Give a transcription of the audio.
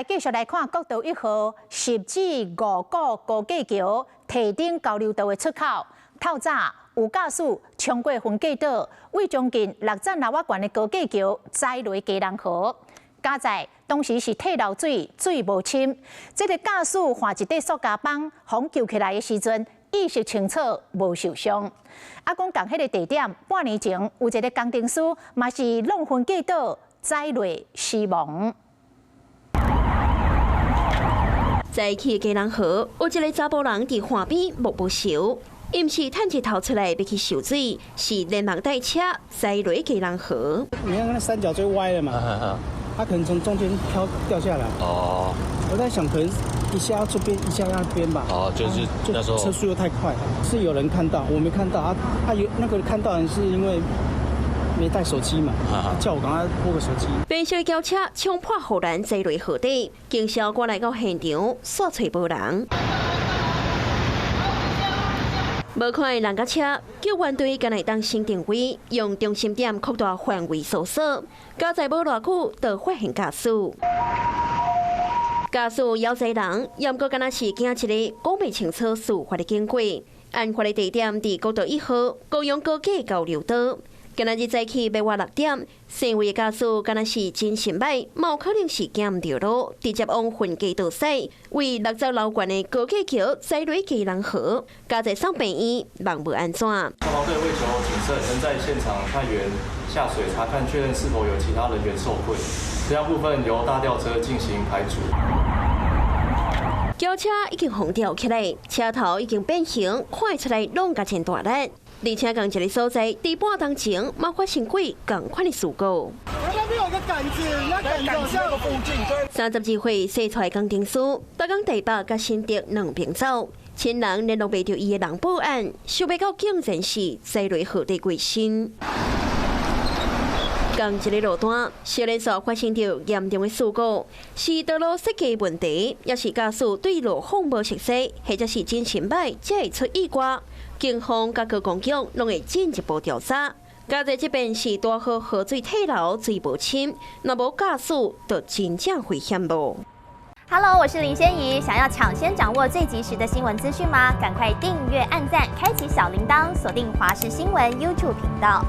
來繼續來看國道1號10至5股高架橋堤頂交流道的出口，透早有駕駛衝過分隔島，為將近六層樓仔懸的高架橋栽落基隆河。佳哉當時是退流水，水無深。這个駕駛換一塊塑膠板，予救起來的時陣，意識清楚，無受傷。啊，講仝彼个地點，半年前有一个工程師，嘛是挵分隔島栽落死亡。在去基隆河，有一个查埔人佇岸邊摸無泅，伊毋是探一頭出來欲去泅水，是連人帶車栽落基隆河。你看那三角錐歪了嘛？他可能從中間飄掉下來。哦。我在想，可能一下要這邊，一下那邊吧。哦，就是那時候車速又太快，是有人看到，我沒看到。啊，他有那個看到人是因為沒帶手機嘛，叫我趕快撥個手機。白色轎車衝破護欄栽落河底，警消趕來到現場，煞揣無人。無看人佮車，救援隊敢會當先定位，用中心點擴大範圍搜索。佳哉無偌久，就發現駕駛。駕駛猶載人，猶閣敢若是驚一个講袂清楚事發的經過。案發的地點佇國道1號高雄高架交流道。今仔日早起欲外6點，姓魏的駕駛敢若是精神䆀，嘛有可能是行毋著路，直接往分隔島駛，為60樓懸的高架橋栽落基隆河，佳哉送病院，人無按怎。消防隊為求謹慎，仍在現場派員下水查看，確認是否有其他人員受困。其他部分由大吊車進行排除。轎車已經封吊起來，車頭已經變形，看出來攏共真大力。而且仝一个所在，佇半鐘前嘛發生過仝款的事故。那邊有個桿子，那桿子那個附近。32歲洗菜工程師，逐工台北佮新竹兩邊走，親人聯絡袂著伊的人報案，想袂到竟然是栽落河底過身。仝一个路段，小連續發生著嚴重的事故，是道路設計問題，抑是駕駛對路況無熟悉，或者是精神䆀，才會出意外。警方佮高公局攏會進一步調查。佳哉這邊是大河河水退流，水無深，若無駕駛，就真正危險無。 Hello，我是林仙怡，想要搶先掌握最及時的新聞資訊嗎？趕快訂閱、按讚、開啟小鈴鐺，鎖定華視新聞 YouTube 頻道。